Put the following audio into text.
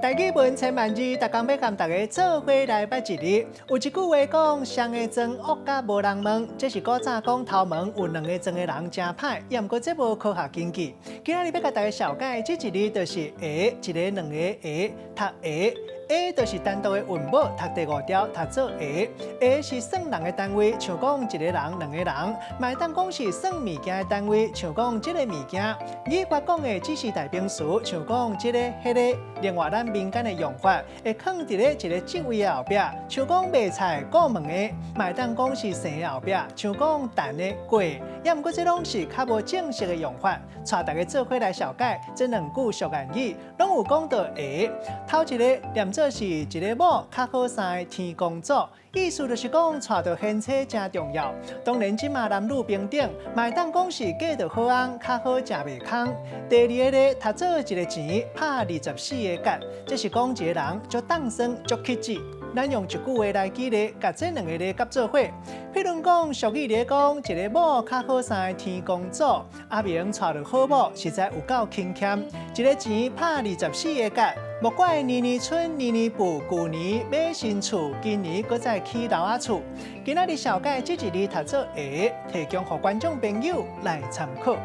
台語文千萬字，逐工欲共大家做伙來捌一字。有一句話講，雙个妝惡甲無人問，這是古早講頭毛有兩個妝的人誠歹，也毋過這無科學根據。今仔日欲共大家紹介這一字，就是下，一個兩个下，讀下。下就是單獨的韻母，讀第五調讀做下。下是算人的單位，像講一個人、兩個人，嘛會當講是算物件的單位，像講這個物件。語法講的只是代名詞，像講這個、彼个。另外，咱民間的用法會囥佇咧一個職位的後壁，像講賣菜顧門的，嘛會當講是姓的後壁，像講陳的、郭的。也毋過這攏是較無正式的用法。帶大家做伙來紹介這兩句俗諺語，攏有講到下。頭一个念做是一个某較好生的天公祖，意思就是講娶著賢妻誠重要。當然，這馬男女平等，嘛會當講是嫁著好翁較好食袂空。第二个咧，讀做一个錢拍24个結，這是講一个人足當生足乞子。咱用一句話來舉例，共這兩个字結做伙。譬如講，俗語咧講，一個某較好生的天公祖，阿明娶著好某，實在有夠勤儉。一个錢拍24个結，莫怪年年春年年補，舊年買新厝，今年閣再起樓仔厝。今仔日紹介這一字讀做下，提供予觀眾朋友來參考。